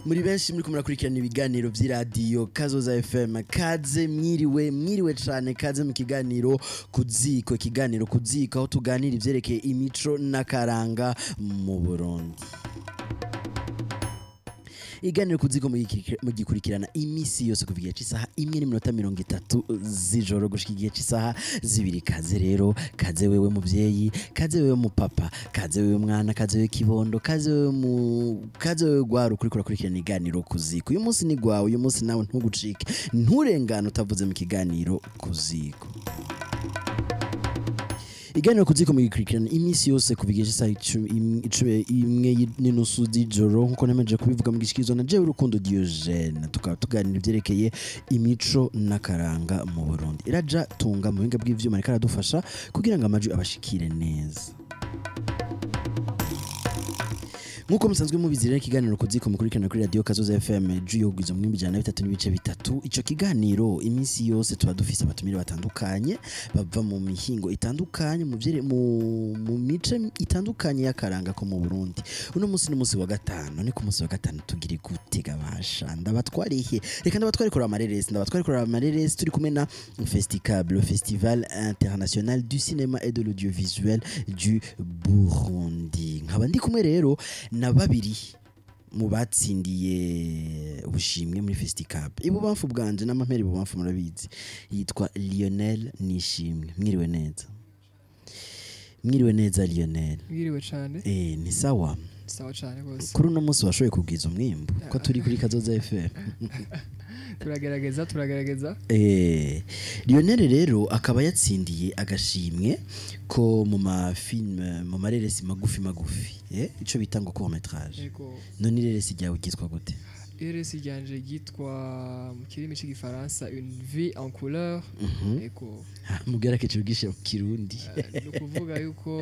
Muri benshi muri murakurikirana ibiganiro by'iradiyo Kazoza FM. Kaze, mwiriwe, mwiriwe cane. Kaze mu kiganiro Kuziko, ikiganiro Kuziko aho tuganira ivyerekeye imico n'akaranga mu Burundi. Iganiro Kuziko mugikurikirana imisi yose kuva igihe c'isaha 1:30 z'ijoro gushika igihe c'isaha 2. Kaze rero, kaze wewe muvyeyi, kaze wewe mupapa, kaze wewe mwana, kaze wewe kibondo, kaze wewe mu kaze wewe gwaru kuri kurakurikirana iganiro Kuziko. Uyu munsi ni gwawe, uyu munsi nawe ntugucike, nturengane utavuze mu kiganiro Kuziko. Iganiro Kuziko mugikurikirana imisi yose kuva igihe c'isaha 1:30 z'ijoro, nkuko nemeje kubivuga, mu gishikirizwa na jewe Rukundo Diogene, tukaba tuganira ivyerekeye imico n'akaranga mu Burundi. Iraja tunga mu buhinga bw'ivyuma ariko aradufasha kugira ngo amajwi abashikire neza. Nkuko musanzwe mubizi rero, ikiganiro Kuziko mukurikirana kuri radio Kazoza FM juyo gwizo mwimbi 103.3. Ico kiganiro iminsi yose tuba dufise abatumire batandukanye bava mu mihingo itandukanye, mu vyere mu mice itandukanye y'akaranga ko mu Burundi. Uno munsi ni umunsi wa gatanu. Ni ku munsi wa gatanu tugire gute gabasha? Ndabatwarihe? Reka ndabatware kuri amareresi, ndabatware kuri amareresi. Turi kumwe na Festicab, le Festival International du Cinéma et de l'Audiovisuel du Burundi. Nkaba ndi kumwe rero na babiri mu batsindiye ubushimwe muri Festicab. Ibubamfu bwanje n'amampera ibubamfu murabizi, yitwa Lionel Nishimwe. Mwiriwe neza, mwiriwe neza Lionel. Mwiriwe cane. Ni sawa? Sawa cane rwose. Kuri uno munsi washoboye kubwiza umwimbu ko turi kuri Kazoza FM? Turagerageza, turagerageza. Lionel rero akaba yatsindiye agashimwe ko mu ma film, mu mareresi magufi magufi, ico bita ngo court métrage. Yego. None ireresi ryawe ryitwa gute? Ireresi ryanje ryitwa mu kirimi c'igifaransa Une vie en couleur. Yego. Mugerake ubwishe mu Kirundi. Ni ukuvuga yuko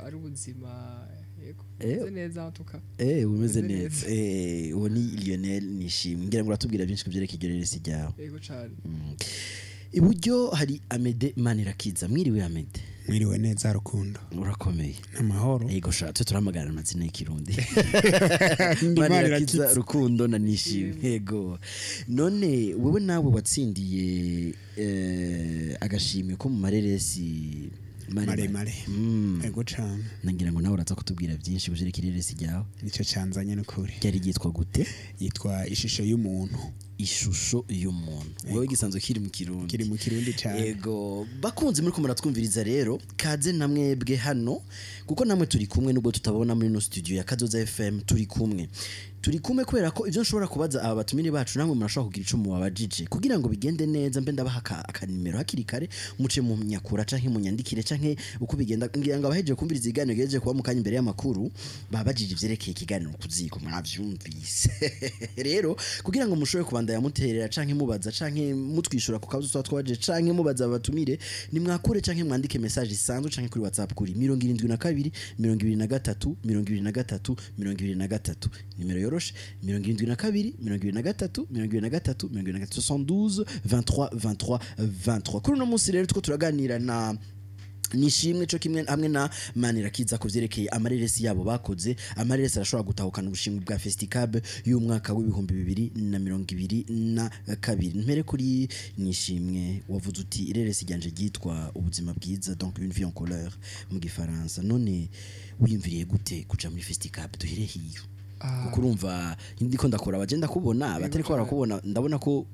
ari ubuzima, yego, bumeze neza en tout cas. Umeze Umeze neza. Uwo ni Lionel Nishimwe. Ngira ngo uratubwira byinshi kuvyerekeye iryo reresi ryawe. Yego cane. Iburyo hari Amede Manirakiza. Mwiriwe Amede. Mwiriwe neza Rukundo. Urakomeye? N'amahoro. Yego sha, twe turahamagarana amazina y'Ikirundi. Ndi Manirakiza, Manirakiza. Rukundo na Nishimwe. Yego. None wewe nawe watsindiye agashimwe ko mu mareresi maremare. Yego cane. Nangira ngo nawe uraza kutubwira byinshi kuvyerekeye ireresi ryawe. Nico canzanye n'ukuri. Ryari ryitwa gute? Yitwa Ishusho y'Umuntu. Ishusho y'Umuntu. Wewe gisanzwe kiri mu Kirundi. Kiri mu Kirundi cane. Yego, bakunzi muri ko muratwumviriza rero, kaze namwebwe hano kuko namwe turi kumwe nubwo tutabona muri no studio ya Kazoza FM. Turi kumwe, turi kumwe kubera ko ivyo nshobora kubaza aba batumire bacu namwe murashobora kugira ico mubabajije. Kugira ngo bigende neza, mbe ndabaha akanimero hakiri kare, muce mu nyakura canke munyandikire canke uko bigenda. Ngira ngo abahejeje kumviriza ikiganiro gejeje kuba mu kanya imbere y'amakuru babajije ivyerekeye ikiganiro Kuziko, mwavyumvise. Rero kugira ngo mushobore kubandanya muterera canke mubaza canke mutwishura ku kabazo tuba twabaje canke mubaza abatumire, nimwakure canke mwandike message isanzwe canke kuri WhatsApp kuri 72 23 23 23. Nimero yoroshe, 72 23 23 23, 72 23 23 23. Kuri uno munsi rero tuko turaganira na Nishimwe co kimwe hamwe na Manirakiza ku vyerekeye amareresi yabo bakoze. Amareresi arashobora gutahukana ubushimwe bwa Festicab y'umwaka w'2022. Mpere kuri Nishimwe. Wavuze uti ireresi ryanje ryitwa Ubuzima Bwiza, donc Une vie en couleur mu gifaransa. None wiyumviriye gute kuja muri Festicab? Duhere hiyo, kuko urumva ndiko ndakora abagenda kubona abatariko barakubona, ndabona ko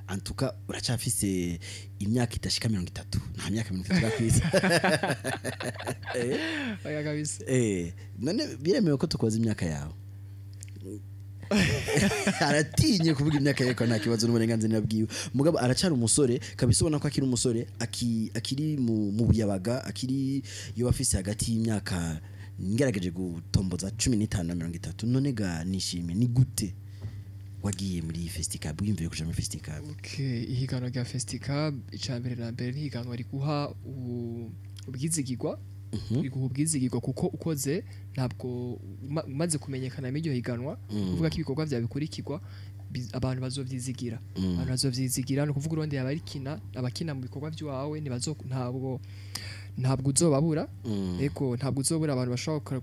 antuka uracafise imyaka idashika 30. Nta myaka 30 urakwiza. Oya kabisa. None biremewe ko tukoza imyaka yawe? Aratinye kuvuga imyaka ye ko nta kibazo, n'uburenganzira bwiwe. Mugabo aracara umusore kabisa, ubona ko akiri umusore, akiri mu buyabaga, akiri yo afise hagati y'imyaka ngerageje gutomboza 15 na 30. None ga Nishimwe, ni gute wagiye muri iyi Festicab, wiyumviye kuja muri Festicab? Okay, ihiganwa rya Festicab, icya mbere na mbere n'ihiganwa riguha ubwizigirwa, riguha ubwizigirwa kuko ukoze ntabwo umaze kumenyekana muri iryo higanwa, kuvuga ko ibikorwa byawe bikurikirwa, abantu bazovyizigira. Abantu bazovyizigira, ni ukuvuga urundi abarikina, abakina mu bikorwa by'iwawe ntibazo, ntabwo Ntabwo uzobabura. Ego, ntabwo uzobura abantu bashobora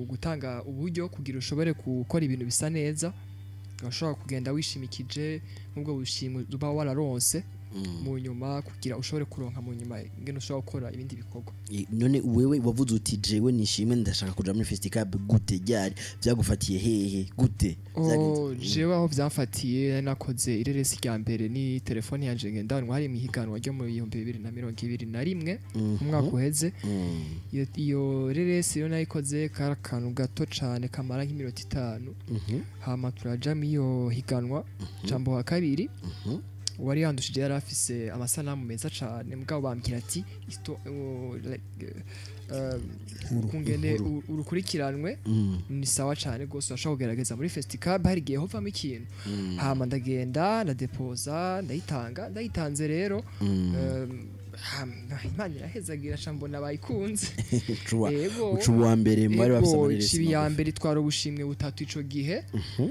gutanga uburyo kugira ushobore gukora ibintu bisa neza. Urashobora kugenda wishimikije nk'ubwo bushimwe uba wararonse mu nyuma, kugira ushobore kuronka mu nyuma ingene ushobora gukora ibindi bikorwa. None wewe wavuze uti jewe nishimwe, ndashaka kuja muri Festicab, gute? Ryari? Vyagufatiye hehe? Gute? Oh, jewe aho vyamfatiye, nakoze ireresi rya mbere ni telefone yanje ngendanwa, hari mu ryo mu 2021, umwaka uheze. Iyo reresi rero nayikoze kari akantu gato cane kamara nk'iminota 5. Hama turaja iyo higanwa, jambo wa kabiri. Uwari yandushije yari afise amasanamu meza cane, mugabo bambwira ati like, kungene urukurikiranwe ni sawa cane gose, urashobora kugerageza muri Festicab, hari igihe hovamo ikintu. Hama ndagenda, ndadepoza, ndayitanga. Ndayitanze rero, Imana irahezagira, ca mbona bayikunze. Yego. Uca uwa mbere mu bari bafise Ego, amareresi iciye iya magufi. mbere, itwara ubushimwe butatu ico gihe.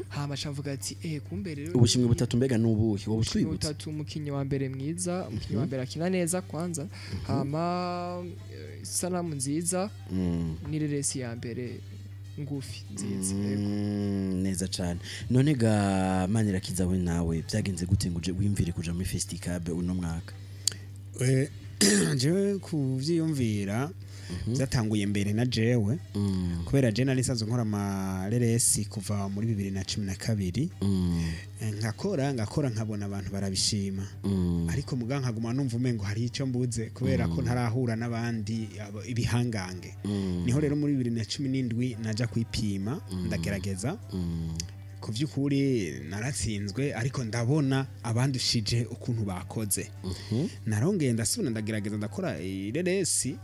Hama ca mvuga ati kumbe rero Ubushimwe butatu mbega nubuhe wowe ubushimwe utwibutse? butatu: umukinyi wa mbere mwiza, umukinyi wa mbere akina neza kwanza, hama isanamu nziza, n'ireresi ya mbere ngufi nziza. Yego. Neza cane. None ga Manirakiza, we nawe byagenze gute ngo uje wiyumvire kuja muri Festicab uno mwaka? Jewe kuvyiyumvira byatanguye mbere na jewe, kubera je nari nsanzwe nkora amareresi kuva muri 2012. Nkakora ngakora, nkabona abantu barabishima, ariko muga nkaguma numva umengo hari icyo mbuze, kubera ko ntarahura n'abandi ibihangange. Niho rero muri 2017 naja kwipima, ndagerageza. Ku by'ukuri naratsinzwe, ariko ndabona abandushije ukuntu bakoze. Narongeye ndasubira ndagerageza, ndakora ireresi,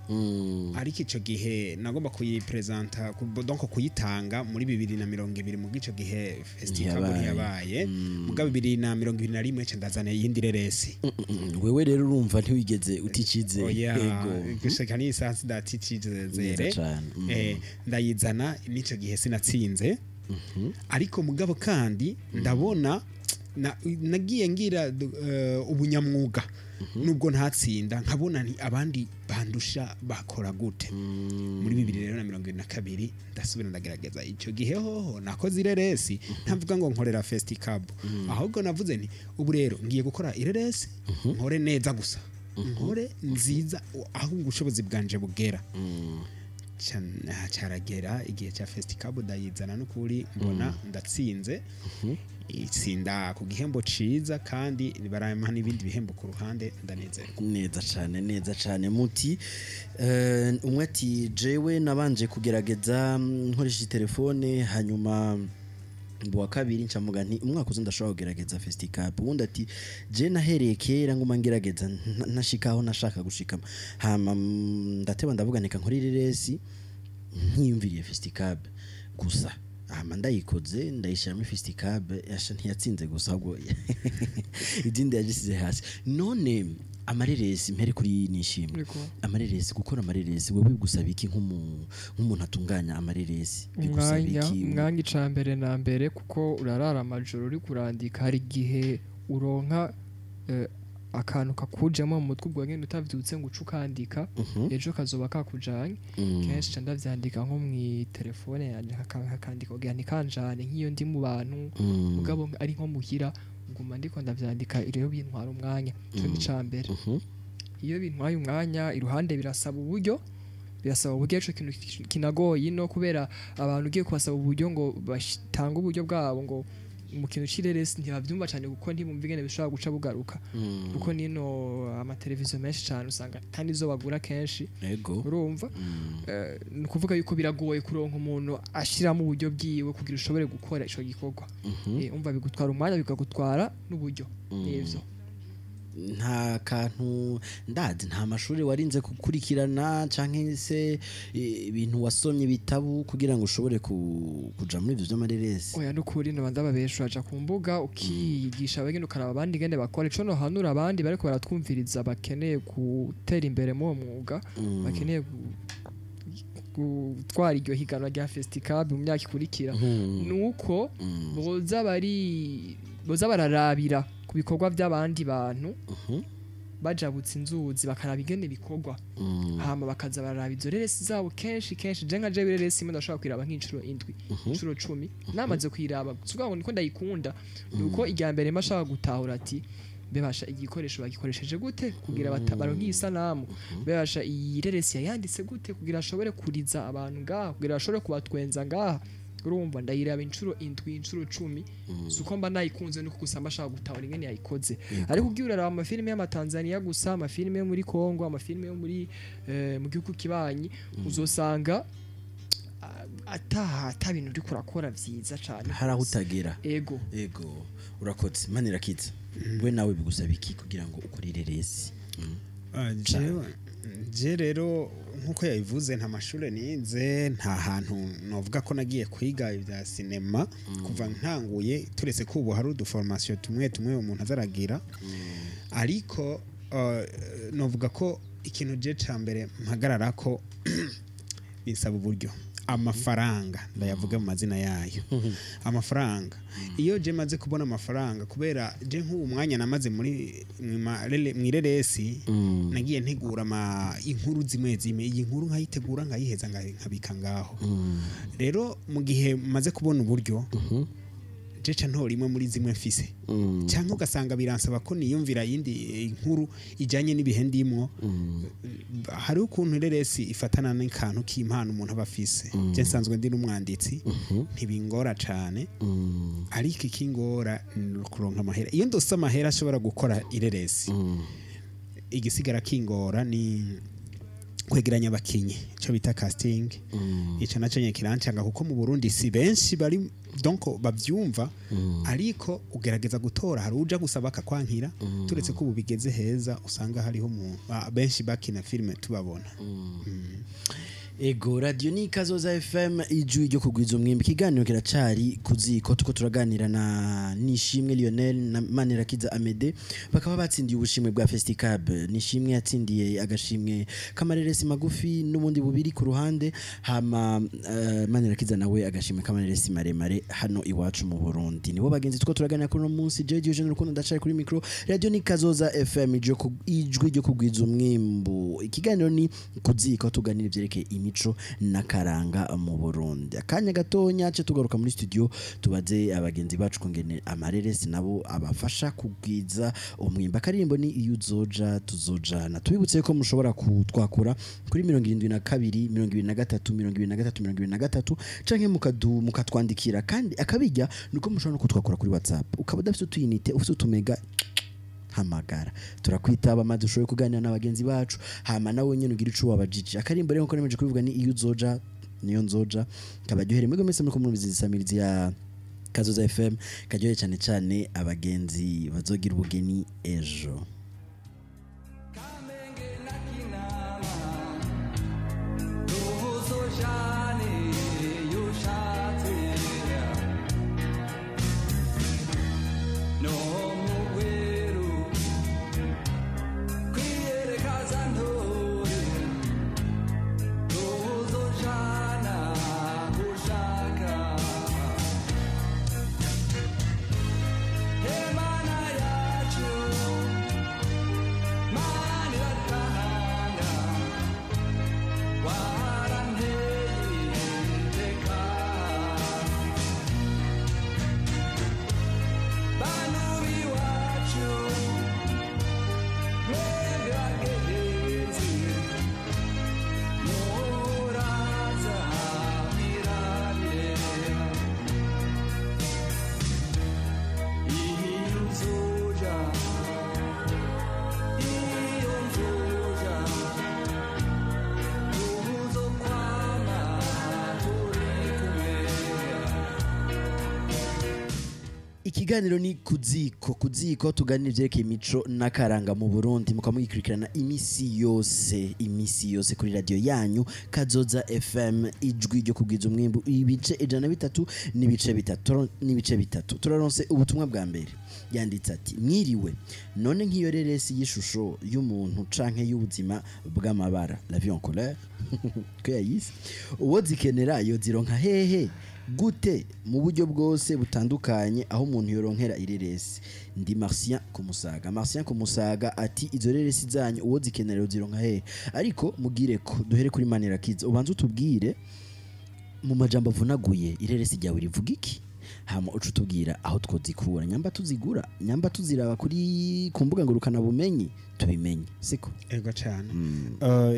ariko ico gihe nagomba kuyipresenta, donc kuyitanga muri 2020. Mu ico gihe festival Ntiyabaye. ntiyabaye. Muga 2021 nca ndazana iyindi reresi. Wewe rero urumva ntiwigeze uticizeye. Oya. Yego. Gushika n'isansi ndaticizere. Neza cane. Ndayizana, n'ico gihe sinatsinze, ariko mugabo kandi ndabona nagiye ngira ubunyamwuga, nubwo ntatsinda, nkabona nti abandi bandusha bakora gute. Muri 2022 ndasubira ndagerageza. Icyo gihe hoho nakoze ireresi ntavuga ngo nkorera Festicab, ahubwo navuze nti ubu rero ngiye gukora ireresi, nkore neza gusa, nkore nziza aho ubushobozi bwanje bugera. Caragera igihe cya Festicab, ndayizana, n'ukuri mbona ndatsinze, itsinda ku gihembo ciza, kandi barampa n'ibindi bihembo ku ruhande, ndanezerwa. Neza cane, neza cane. Muti umwe ati jewe nabanje kugerageza nkoresheje telefone, hanyuma mu wa kabiri ncamuga nti umwaka uza ndashobora kugerageza Festicab. Ubundi ati je nahereye kera nguma ngerageza, ntashikaho nashaka gushikama, hama ndateba ndavuga neka nkora ireresi nkiyumviriye Festicab gusa, hama ndayikoze, ndayishyira muri Festicab, yasha ntiyatsinze gusa, ahubwo izindi yagisize hasi. None amareresi, mpere kuri Nishimwe. Yego. Amareresi, gukora amareresi wewe bigusaba iki nk'umuntu atunganya amareresi? Bigusaba Umwanya. iki? Umwanya ica mbere na mbere, kuko urarara amajoro uri kurandika. Hari igihe uronka akantu kakujemo mu mutwe ubwo nyene utavyutse ngo uce ukandika, ejo kazoba kakujanye. Kenshi ca ndavyandika nko mw'itelefone yanje, hakandika kugira ntikanjane nk'iyo ndi mu bantu. Mugabo ari nko muhira, nguma ndiko ndavyandika. Rero bintwara umwanya, ico ni ica mbere. Iyo bintwaye umwanya, iruhande birasaba uburyo, birasaba uburyo. Ico kintu kinagoye ino, kubera abantu ugiye kubasaba uburyo ngo batange uburyo bwabo ngo mu kintu c'ireresi, ntibavyumva cane, kuko ntibumva ingene bishobora guca bugaruka, kuko nino amateleviziyo menshi cane usanga ata nizo bagura kenshi. Urumva, ni ukuvuga yuko biragoye kuronka umuntu ashiramo uburyo bwiwe kugira ushobore gukora ico gikorwa. Umva, bigutwara umwanya, bikagutwara n'uburyo, nivyo. Nta kantu ndazi, nta mashuri warinze gukurikirana canke se ibintu wasomye, ibitabu, kugira ngo ushobore kuja muri ivyo vy'amareresi? Oya, nukuri noba ndababesha. Uraja ku mbuga ukiyigisha wenyene, ukaraba abandi ingene bakora. Ico nohanura abandi bariko baratwumviriza bakeneye gutera imbere muri uwo mwuga, bakeneye gutwara iryo higanwa rya Festicab mu myaka ikurikira, nuko boza bararabira ku bikorwa by'abandi bantu. Bajabutse inzuzi, bakaraba ingene bikorwa, hama bakaza bararaba izo reresi zabo kenshi kenshi. Je nka jewe, ireresi imwe ndashobora kuyiraba nk'inshuro 7, inshuro 10 namaze kuyiraba. Si ukuvuga ngo niko ndayikunda, ni uko irya mbere mba nshaka gutahura ati: "Bebasha, igikoresho bagikoresheje gute kugira baronke iyi sanamu? Bebasha, iyi reresi yayanditse gute kugira ashobore kuriza abantu ngaha, kugira ashobore kubatwenza ngaha?" Urumva, ndayiraba inshuro 7, inshuro 10. Si uko mba nayikunze, nuko gusa mba nshaka gutahura ingene yayikoze. Ariko ugiye uraraba amafilime y'amatanzaniya gusa, amafilime yo muri Kongo, amafilime yo muri mu gihugu kibanyi, uzosanga ata bintu uriko urakora vyiza cane. Hari aho utagera. Ego. Ego, urakoze. Manirakiza, we nawe bigusaba iki kugira ngo ukore ireresi? Ah, je rero, nkuko yabivuze, nta mashure nize, nta hantu novuga ko nagiye kwiga ibya sinema kuva ntanguye, turetse ko ubu hari uduformation tumwe tumwe umuntu azaragira. Ariko novuga ko ikintu je ca mbere mpagarara ko bisaba uburyo, amafaranga, ndayavuga mu mazina yayo, amafaranga. Iyo je maze kubona amafaranga, kubera je nk'ubu mwanya namaze muri mw'ireresi, nagiye ntegura ama inkuru zimwe zimwe, iyi nkuru nkayitegura, nkayiheza, nkabika ngaho. Rero mu gihe maze kubona uburyo, je ca ntora imwe muri zimwe mfise, cyangwa ugasanga biransaba ko niyumvira yindi inkuru ijanye n'ibihe ndimwo. Hari ukuntu ireresi ifatana n'akantu k'impano umuntu aba afise. Je nsanzwe ndi n'umwanditsi, ntibingora cane, ariko ikingora ni kuronka amahera. Iyo ndose amahera ashobora gukora ireresi, igisigara kingora ni kwegeranya abakinyi, ico bita casting. Ico naco nyene kirancanga, kuko mu Burundi si benshi bari donc bavyumva, ariko ugerageza gutora, hari uja gusaba akakwankira, turetse ko ubu bigeze heza, usanga hariho benshi bakina filime tubabona. Ego, radio ni Kazoza FM, ijwi ryo kugwiza umwimbi. Ikiganiro kiracari kuziko, tuko turaganira na Nishimwe Lionel na Manirakiza Amede, bakaba batsindiye ubushimwe bwa Festicab. Nishimwe yatsindiye agashimwe k'amareresi magufi n'ubundi bubiri ku ruhande, hama Manirakiza nawe agashimwe k'amareresi maremare hano iwacu mu Burundi. Nibo bagenzi tuko turaganira kuri uno munsi. Je Dieu Rukundo ndacari kuri micro. Radio ni Kazoza FM, ijwi ryo kugwiza umwimbu. Ikiganiro ni kuziko, tuganira ivyerekeye imico n'akaranga mu Burundi. Akanya gatonya ce tugaruka muri studio, tubaze abagenzi bacu kungene amareresi nabo abafasha kugwiza umwimba. Akaririmbo ni "Iyo uzoja tuzojana". Tubibutse ko mushobora kutwakura kuri 72 23 23 23, canke mukatwandikira. Kandi akabijya nuko mushobora no kutwakura kuri WhatsApp. Ukaba udafite utuyinite, ufite utumega, hamagara, turakwitaba maze ushobore kuganira n'abagenzi bacu, hama nawe nyene ugira ico wabajije. Akarimbo rero, nkuko nemeje kubivuga, ni "Iyo uzoja niyo nzoja". Kabaryohere mwebwe mwese muriko murumviriza isamirizi ya Kazoza FM, karyohere cyane cyane abagenzi bazogira ubugeni ejo. Kamenge na Kinama tuzojane yushatse no mugweru kwiyerekaza ntore tuzojana gushaka Imana yacu Mana iratanga waranteye iteka bantu b'iwacu mwebwe bagenzi muraza mwirabire iyo nzoja iyo nzoja tuzokwama turi kumwe. Ikiganiro ni kuziko. Kuziko, tuganira ivyerekeye imico n'akaranga mu Burundi, mukaba mugikurikirana imisi yose, imisi yose kuri radio yanyu Kazoza FM, ijwi ryo kugwiza umwimbu, ibice 103.3 n'ibice bitatu. Turaronse ubutumwa bwa mbere, yanditse ati: "Mwiriwe, none nk'iyo reresi y'ishusho y'umuntu canke y'ubuzima bw'amabara, la vie en couleur." Ko yayise uwo zikenera yozironka hehe gute mu buryo bwose butandukanye aho umuntu yoronkera ireresi? Ndi Martien Kumusaga. Martien Kumusaga ati izo reresi zanyu uwo zikenera yozironka hehe? Ariko mugire ko duhere kuri Manirakiza, ubanze utubwire mu majambo avunaguye ireresi ryawe rivuga iki, hama uca utubwira aho twozikura, nyamba tuzigura, nyamba tuziraba kuri ku mbuga ngurukana bumenyi tubimenye, siko? Ego cyane.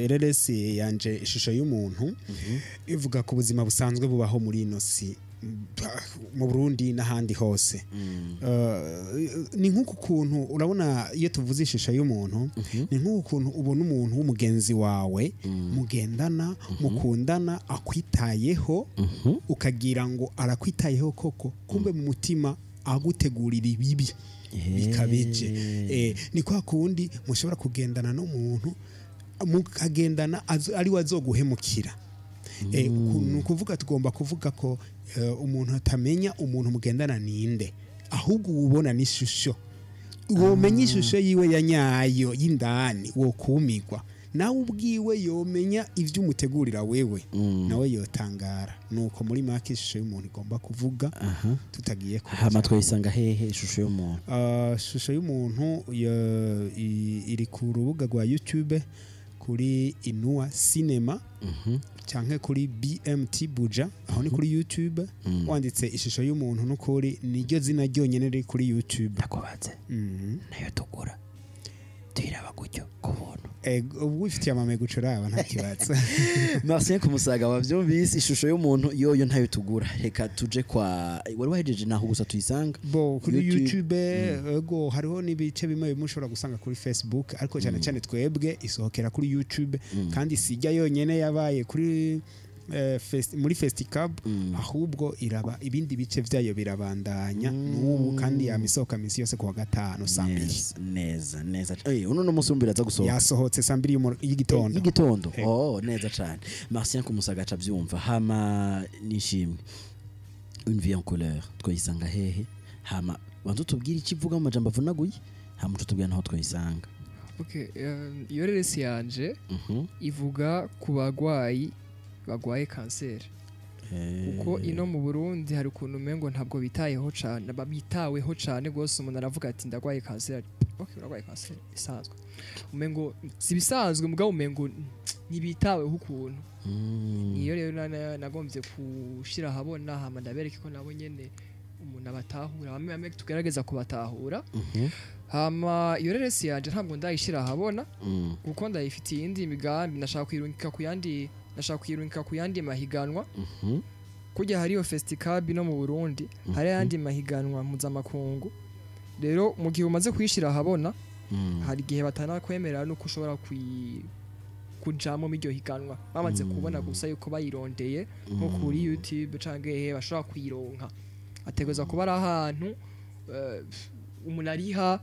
Ireresi yanje ishusho y'umuntu ivuga ku buzima busanzwe bubaho muri ino si, mu Burundi n'ahandi hose. Ni nk'uku kuntu urabona iyo tuvuze ishusho y'umuntu, ni nk'uku kuntu ubona umuntu w'umugenzi wawe mugendana, mukundana, akwitayeho, ukagira ngo arakwitayeho koko, kumbe mu mutima agutegurira ibibi bikabije. Ni kwa kundi mushobora kugendana n'umuntu mukagendana ari we azoguhemukira. Ni ukuvuga tugomba kuvuga ko umuntu atamenya umuntu mugendana ninde, ahubwo ubona n'ishusho, womenya ishusho yiwe ya nyayo y'indani wokumigwa, nawe ubwiwe yomenya ibyo umutegurira wewe, nawe yotangara. Nuko muri make ishusho y'umuntu igomba kuvuga, tutagiye kure Hama cyane. Twayisanga hehe ishusho y'umuntu? Ishusho y'umuntu iri ku rubuga rwa YouTube kuri Inua Cinema canke kuri BMT Buja, aho ni kuri YouTube. Wanditse ishusho y'umuntu, n'ukuri niryo zina ryonyene riri kuri YouTube. Ndakubatse, nayo tugura tuyiraba gutyo ku buntu? Ubu wifitiye amamega ucuraba nta kibazo. Marcien Kumusaga, wavyumvise, ishusho y'umuntu yoyo ntayo tugura. Reka tuje kwa wari wahejeje, naho gusa tuyisanga Bo kuri YouTube. YouTube, ego, hariho n'ibice bimwe bimwe ushobora gusanga kuri Facebook, ariko cyane cyane twebwe isohokera kuri YouTube. Kandi sijya yonyene yabaye kuri muri Festicab, ahubwo iraba ibindi bice byayo birabandanya n'ubu, kandi yamisohoka misi yose kuwa gatanu saa 2. Neza, neza neza. Uno no munsi wumvira aza gusohoka. Yasohotse saa 2 y'igitondo. Y'igitondo. Ego. Oh, neza cyane. Marcien Kumusaga aca abyumva. Hama nishimwe, Une vie en couleur twayisanga hehe? Hama banza utubwire icyo ivuga mu majambo avunaguye, hama uce utubwira naho twayisanga. Okay, iyo reresi yanje ivuga ku bagwayi bagwaye kanseri, kuko ino mu Burundi hari ukuntu umengo ntabwo bitayeho cane, bitaweho cane gose. Umuntu aravuga ati ndagwaye kanseri, okay, uragwaye kanseri isanzwe, umengo si bisanzwe, mugabo umengo ntibitaweho ukuntu. Niyo rero nagombye gushira ahabona, hama ndabereke ko nabo nyene umuntu abatahura, bamwe bamwe tugerageza kubatahura. Hama iyo reresi yanje ntabwo ndayishira ahabona, kuko ndayifitiye iyindi migambi, nashaka kuyirungika ku yandi mahiganwa. Kujya hariyo Festicab no mu Burundi hari ayandi mahiganwa mpuzamakungu. Rero mu gihe umaze kuyishira ahabona, hari igihe batanakwemerera nuko ushobora kujamo muri iryo higanwa, bamaze kubona gusa yuko bayirondeye nko kuri YouTube canke hehe bashobora kuyironka. Ategerezwa kuba ari ahantu umuntu ariha,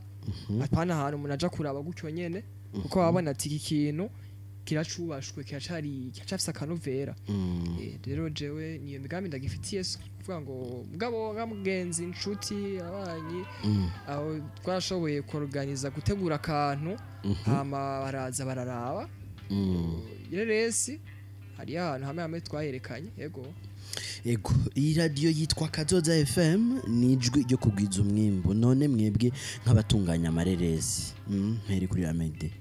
apana ahantu umuntu aja kuraba gutyo nyene, kuko babona ati iki kintu kiracubashwe, kiracari, kiracafise akanovera. Rero jewe niyo migambi ndagifitiye, si kuvuga ngo mugabo nka mugenzi, inshuti, abanyi, aho twarashoboye kuorganiza, gutegura akantu, hama baraza bararaba ireresi. Hariyo ahantu hamwe hamwe twayerekanye, yego. Ego, iyi radiyo yitwa Kazoza FM, ni ijwi ryo kugwiza umwimbu. None mwebwe nk'abatunganya amareresi, mpere kuri Amede,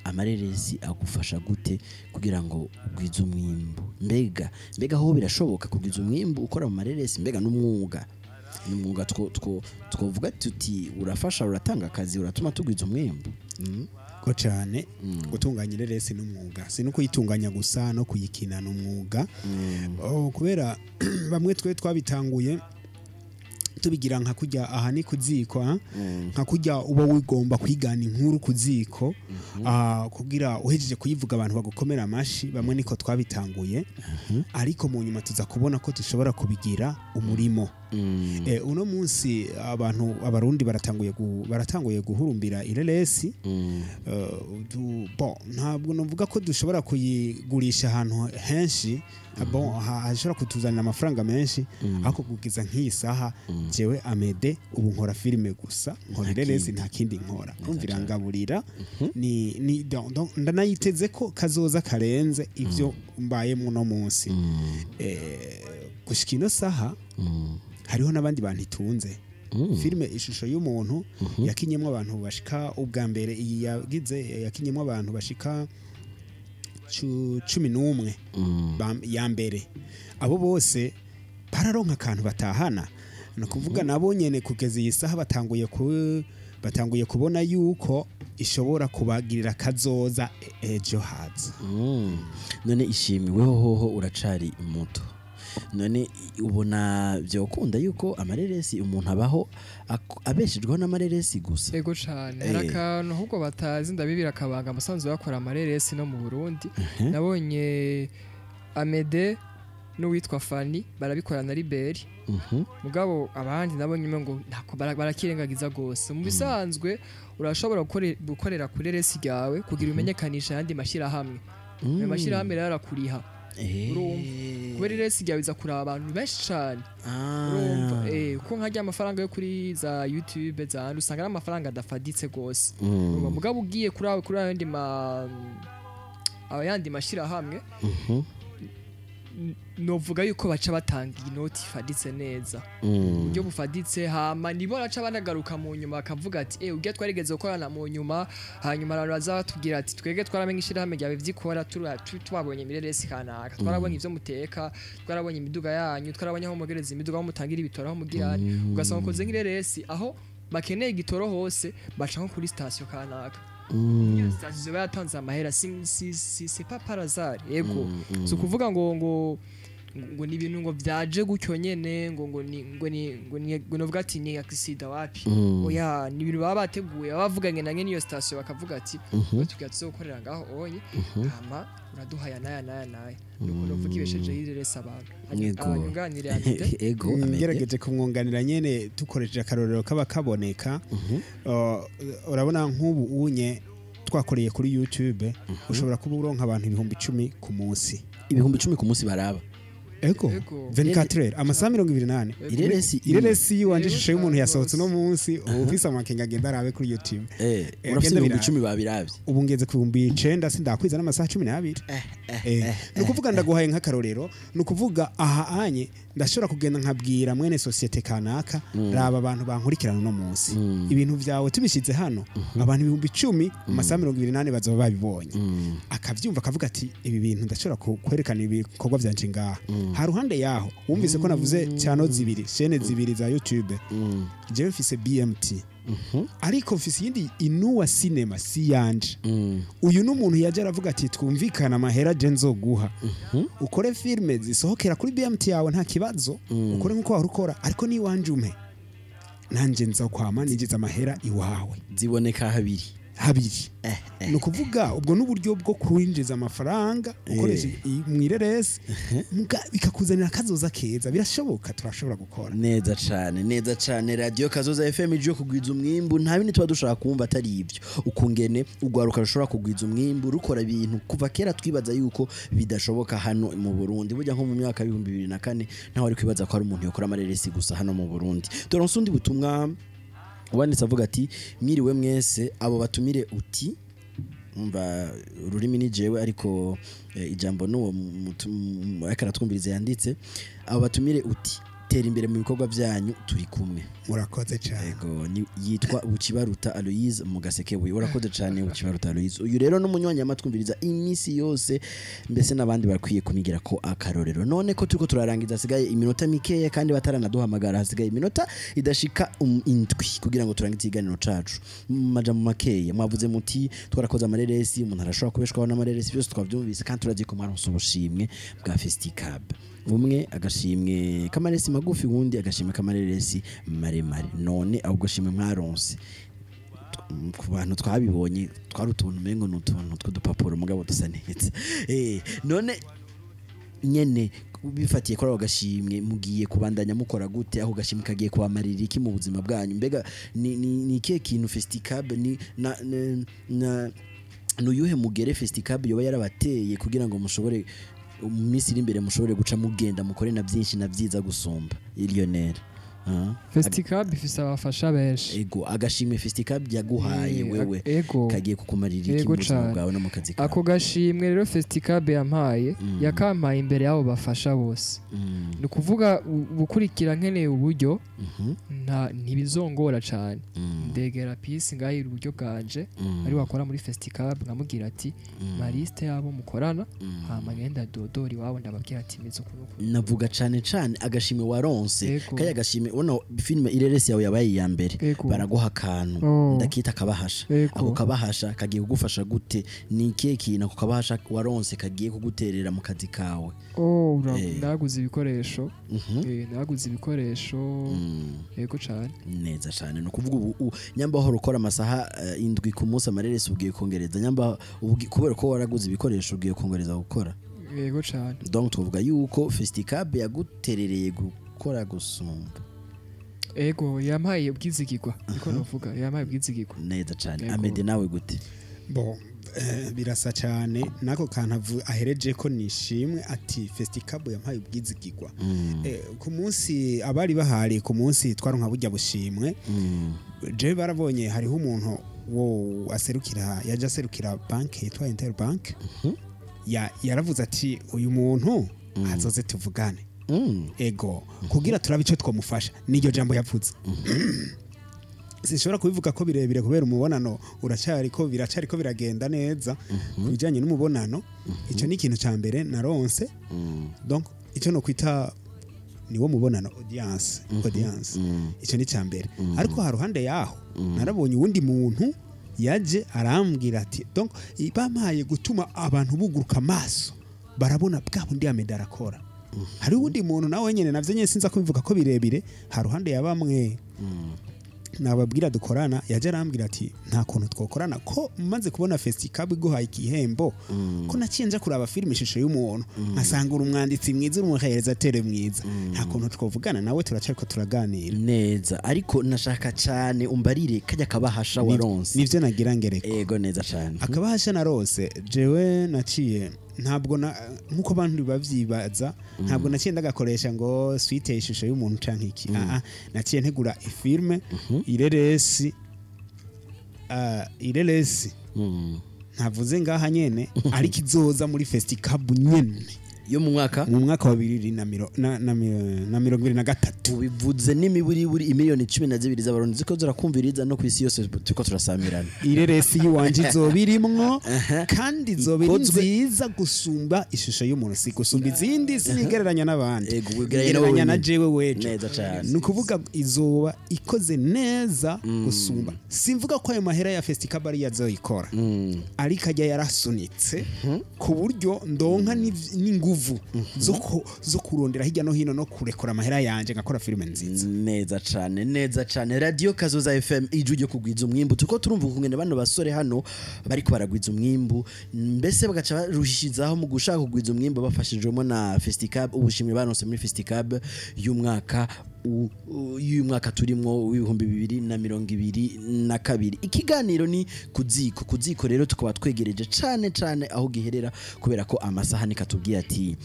amareresi agufasha gute kugira ngo ugwize umwimbu? Mbega ho birashoboka kugwiza umwimbu ukora mu mareresi? Mbega n'umwuga twovuga tuti urafasha, uratanga akazi, uratuma tugwiza umwimbu? Ko cyane, gutunganya ireresi n'umwuga, si no kuyitunganya gusa, no kuyikina n'umwuga. Oh, kubera bamwe twe twabitanguye tubigira nka kujya aha ni ku ziko, ha? Nka kujya uba wigomba kwigana inkuru ku ziko, kugira uhejeje kuyivuga abantu bagukomera amashi. Bamwe niko twabitanguye, ariko mu nyuma tuza kubona ko dushobora kubigira umurimo. Uno munsi abantu abarundi baratanguye guhurumbira ireresi. Bon, ntabwo novuga ko dushobora kuyigurisha ahantu henshi, bon, hashobora kutuzanira amafaranga menshi, ariko kugeza nk'iyi saha jewe Amede ubu nkora filime gusa, nkora ireresi, nta kindi nkora. Urumva ngaburira ni donc ndanayiteze ko kazoza karenze ivyo mbayemwo no munsi. Gushika ino saha hariho n'abandi bantu itunze. Filime Ishusho y'Umuntu yakinyemwo abantu bashika, ubwa mbere iyi yagize yakinyemwo abantu bashika 11 ya mbere. Abo bose bararonka akantu batahana, ni ukuvuga nabo nyene kugeza iyi saha batanguye kubona yuko ishobora kubagirira kazoza ejo haza. None Ishimwe, weho hoho uracari muto, none ubona byokunda yuko amareresi umuntu abaho abeshejweho n'amareresi gusa? Ego cane. Hari akantu ahubwo batazi, ndabibira akabanga, musanzwe bakora amareresi no mu Burundi. Nabonye Amede n'uwitwa Fanny barabikora na Liberi, mugabo abandi nabonye ngo ntako barakirengagiza gose. Mu bisanzwe urashobora gukorera kuri resi ryawe kugira umenyekanisha ayandi mashyirahamwe. Ayo mashyirahamwe rero arakuriha. Urumva, kubera iresi ryawe iza kuraba abantu benshi cane. Urumva, ko nkarya amafaranga yo kuri za YouTube za handi usanga ari amafaranga adafaditse gose. Urumva, mugabo ugiye kuri ayandi mashyirahamwe, novuga yuko baca batanga inoti ifaditse neza, uburyo bufaditse. Hama nibo baca banagaruka mu nyuma bakavuga ati ujya twarigeze gukorana mu nyuma. Hanyuma abantu baza batubwira ati twebwe twaramenye ishirahamwe ryawe vyikora, twabonye imireresi kanaka, twarabonye ivyo muteka, twarabonye imiduga yanyu, twarabonye aho mugereza imiduga, aho mutangira ibitoro, aho mugirane. Ugasanga ukoze nk'ireresi aho bakeneye igitoro hose, baca nko kuri station kanaka. Iyo station izoba yatanze amahera, si c'est pas par hasard. Yego, si ukuvuga ngo ni ibintu ngo vyaje gutyo nyene, ngo novuga ati ni accident, wapi. Oya, ni ibintu baba bateguye, baba bavuganye na nyene iyo station, bakavuga ati tugira tuzokorera ngaho onye, hama uraduhaya naya naya naya. Nuko novuga ibeshejeho ireresi abantu. Anyunganire Amede. Ego, Amede. Ngerageje kumwunganira nyene, dukoresheje akarorero kaba kaboneka. Urabona nk'ubu unye twakoreye kuri YouTube, ushobora kuba uronka abantu 10,000 ku munsi. 10,000 ku munsi baraba? Ego. Ego. 24 heures, amasaha 24. Ireresi imwe. Ireresi yiwanje Ego Ishusho y'Umuntu cane yasohotse gose. uno munsi, uba ufise amakenga agenda arabe kuri YouTube. Urafise Agenda ibihumbi birabe. icumi babiravye? Ubu ngeze ku 9000, sindakwiza n'amasaha 12. Ni ukuvuga, ndaguhaye nk'akarorero, ni ukuvuga aha anye ndashobora kugenda nkabwira mwene société kanaka: raba abantu bankurikirana uno munsi, ibintu vyawe tubishize hano, abantu 10,000 mu masaha 24 bazoba babibonye. Akavyumva akavuga ati ibi bintu ndashobora kwerekana ibikorwa vyanje ngaha. Haruhande yaho, wumvise ko navuze channel zibiri, chaîne zibiri za YouTube. Jewe mfise BMT, ariko mfise iyindi Inuwa Cinema, si yanje. Uyu n'umuntu yaje aravuga ati twumvikana amahera je nzoguha, ukore filme zisohokera kuri BMT yawe, nta kibazo, ukore nkuko wahora ukora, ariko ni iwanje umpe, nanje nzokwama ninjiza amahera iwawe. Ziboneka habiri. Habiri. Ni ukuvuga ubwo n'uburyo bwo kwinjiza amafaranga ukoresha mw'ireresi, bikakuzanira akazoza keza. Birashoboka, turashobora gukora. Neza cane, neza cane. Radio Kazoza FM ije kugwiza umwimbu, nta bindi tuba dushaka kumva atari ibyo, ukungene ugwaruka rushobora kugwiza umwimbu rukora ibintu kuva kera twibaza yuko bidashoboka hano mu Burundi. Burya nko mu myaka 2004 ntawe ari kwibaza ko hari umuntu yokora amareresi gusa hano mu Burundi. Turonse undi butumwa wanditse avuga ati mwiriwe mwese abo batumire, uti umva ururimi ni jewe, ariko ijambo nuwo ariko aratwumviriza yanditse. Abo batumire, uti tera imbere mu bikorwa byanyu, turi kumwe. Murakoze cyane. Ego, yitwa Bukibaruta Aloise mu Gasekebuye. Urakoze cyane, Bukibaruta Aloise. Uyu rero n'umunywanyi amatwumviriza iminsi yose, mbese n'abandi bakwiye kumigira ko akarorero. None ko turiko turarangiza, hasigaye iminota mikeya kandi bataranaduhamagara, hasigaye iminota idashika 7 kugira ngo turangize ikiganiro cacu. Mu majambo makeya, mwavuze muti twarakoze amareresi, umuntu arashobora kubeshwaho n'amareresi, byose twavyumvise kandi turazi ko mwaronse ubushimwe bwa Festicab, umwe agashimwe k'amaresi magufi, uwundi agashimwe k'amareresi maremare. None ahubwo shimwe mwaronse, ku bantu twabibonye twari utuntu umengo ni utuntu tw'udupapuro, mugabo dusa neza. None nyene Bifatiye kuri ako gashimwe, mugiye kubandanya mukora gute? Aho gashimwe kagiye kubamarira iki mu buzima bwanyu? Mbega ni ikihe kintu Festicab ni na, na, na nuyuhe mugere Festicab yoba yarabateye kugira ngo mushobore mu minsi iri imbere mushobore guca mugenda mukore na byinshi na byiza gusumba? Lionel? Festicab ifise abafasha benshi. Ego, agashimwe Festicab yaguhaye wewe kagiye kukumarira iki Ego mu buzima cane. bwawe no mu kazi kawe? Ako gashimwe rero Festicab yampaye, yakampaye imbere y'abo bafasha bose. Ni ukuvuga ubukurikira nkeneye uburyo, nta ntibizongora cane. Ndegera Peace ngahira uburyo bwanje, ari wakora muri Festicab, nkamubwira ati ma liste yabo mukorana, hama ngenda dodora iwabo ndababwira ati meze uku n'uku. Navuga cane cane agashimwe waronse. Kaya gashimwe, ubona filime ireresi yawe yabaye iya mbere, baraguha akantu, ndakita kabahasha. Ako kabahasha kagiye kugufasha gute? Ni ikihe kintu ako kabahasha waronse kagiye kuguterera mu kazi kawe? Oh, naguze ibikoresho. Naguze ibikoresho. Yego cane. Neza cane. Ni ukuvuga ubu nyamba wahora ukora amasaha 7 ku munsi amareresi, ugiye kongereza nyamba kubera ko waraguze ibikoresho, ugiye kongereza gukora. Yego cane. Donc tuvuga yuko Festicab yaguterereye gukora gusumba. Ego, yampaye ubwizigirwa, niko novuga, yampaye ubwizigirwa. Neza cane. Yego. Amede, nawe gute? Bon, birasa cyane nako kantu ahereje ko nishimwe ati Festicab yampaye ubwizigirwa. Ku munsi abari bahari, ku munsi twaronka burya bushimwe, je barabonye hariho umuntu wo aserukira, yaje aserukira banki yitwa Interbank, yaravuze ati uyu muntu azoze tuvugane. Ego, kugira turabe icyo twamufasha. Niryo jambo yavuze. Sinshobora kubivuga ko birebire kubera umubonano uracyari ko biracyari ko biragenda neza ku bijyanye n'umubonano. Icyo ni ikintu cya mbere naronse. Donc icyo no kwita niwo mubonano, audience. Icyo ni cya mbere. Ariko haruhande yaho narabonye uwundi muntu yaje arambwira ati donc bampaye gutuma abantu buguruka amaso, barabona bwa bundi Amede arakora. Hari uwundi muntu nawe nyene, navyo nyene sinza kubivuga ko birebire, haruhande ya bamwe nababwira dukorana, yaje arambwira ati nta kuntu twokorana ko maze kubona Festicab iguhaye igihembo, ko naciye nja kuraba filime Ishusho y'Umuntu, nkasanga uri umwanditsi mwiza, uri umuréalisateur mwiza, nta kuntu twovugana? Nawe turacariko turaganira. Neza, ariko nashaka cyane umbarire kajya kabahasha waronse. Nivyo nagira ngereko. Ego, neza cyane. Akabahasha narose jewe, naciye ntabwo na nkuko abantu bavyibaza, ntabwo naciye ndagakoresha ngo suite Ishusho y'Umuntu canke iki. Ah, naciye ntegura ifilme ireresi, ireresi ntavuze ngaha nyene, ariko izoza muri Festicab nyene. Yo mu mwaka? Mu mwaka wa bibiri na miro- na- na mi- na 2023. Ubivuze n'imiburiburi imiliyoni 12 z'abarundi ziko zirakumviriza, no ku isi yose turiko turasamirana. Ireresi yiwanje izoba irimwo, kandi izoba iri Ikozwe nziza gusumba Ishusho y'Umuntu. Si gusumba izindi, sinigereranya n'abandi. Ego, wigereranya nawe Nigereranya na wenyine. jewe wejo. Neza cyane. Ni ukuvuga izoba ikoze neza gusumba. Simvuga ko ayo mahera ya Festicab ari azoyikora, ariko ajya yarasunitse ku buryo ndonka n'inguvu zo kurondera hirya no hino no kurekura amahera yanje ngakora filime nziza. Neza cyane, neza cyane. Radio Kazoza FM, ijwi ryo kugwiza umwimbu. Tuko turumva ukungene bano basore hano bariko baragwiza umwimbu, mbese bagaca barushizaho mu gushaka kugwiza umwimbu bafashijwemo na Festicab, ubushimwe baronse muri Festicab y'umwaka y'uyu mwaka turimwo w'2022. Ikiganiro ni Kuziko. Kuziko rero tukaba twegereje cane cane aho giherera, kubera ko amasaha nikatubwiye ati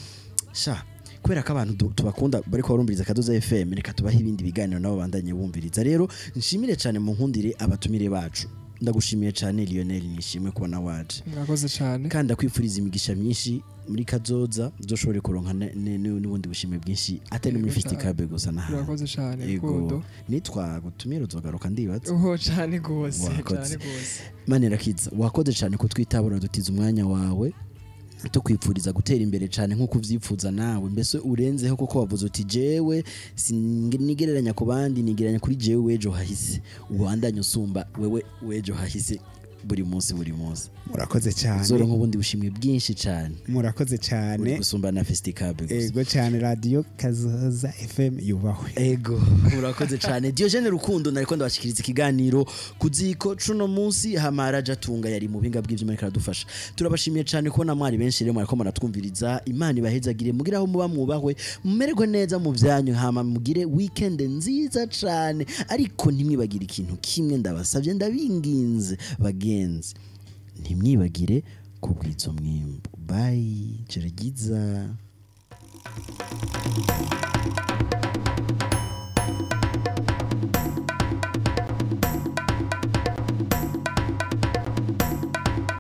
sha, kubera ko abantu tubakunda bariko barumviriza Kadoza FM, reka tubahe ibindi biganiro nabo bandanye bumviriza. Rero nshimire cyane, mu nkundire abatumire bacu. Ndagushimiye cyane Lionel Nishimwe kubona waje. Murakoze cyane. Kandi ndakwifuriza imigisha myinshi muri kazoza, uzoshobore kuronka n'ubundi bushimwe bwinshi, atari no muri Yego cane. Festicab gusa n'ahandi. Murakoze cyane. Yego. Rukundo. Nitwagutumira uzogaruka, ndibaza. Oh, cyane gose. Wakoze. Cyane gose. Manirakiza, wakoze cyane kutwitabura, dutiza umwanya wawe. Tukwipfuriza gutera imbere cyane nk'uko uvyifuza nawe, mbese urenzeho, kuko wavuze uti jewe sinigereranya ku bandi, nigereranya kuri jewe w'ejo hahise. Ubandanye usumba wewe w'ejo hahise. Buri munsi, buri munsi. Murakoze cyane. Uzoronka ubundi bushimwe bwinshi cyane. Murakoze Uri cyane. gusumba na Festicab gusa. Ego cyane, Radiyo Kazoza FM yubahwe. Ego, murakoze cyane. Diogene Rukundo nariko ndabashikiriza ikiganiro ku ziko cuno munsi, Hamara Jatunga yari mu buhinga bw'ivyuma ariko aradufasha. Turabashimiye cyane kubona mwari benshi rero mwariko muratwumviriza. Imana ibahezagire, mugire aho muba mwubahwe, mumererwe neza mu byanyu, hama mugire weekend nziza cyane. Ariko ntimwibagire ikintu kimwe, ndabasabye, ndabinginze bagenzi, ntimwibagire kugwiza umwimbu. Bye, joro ryiza.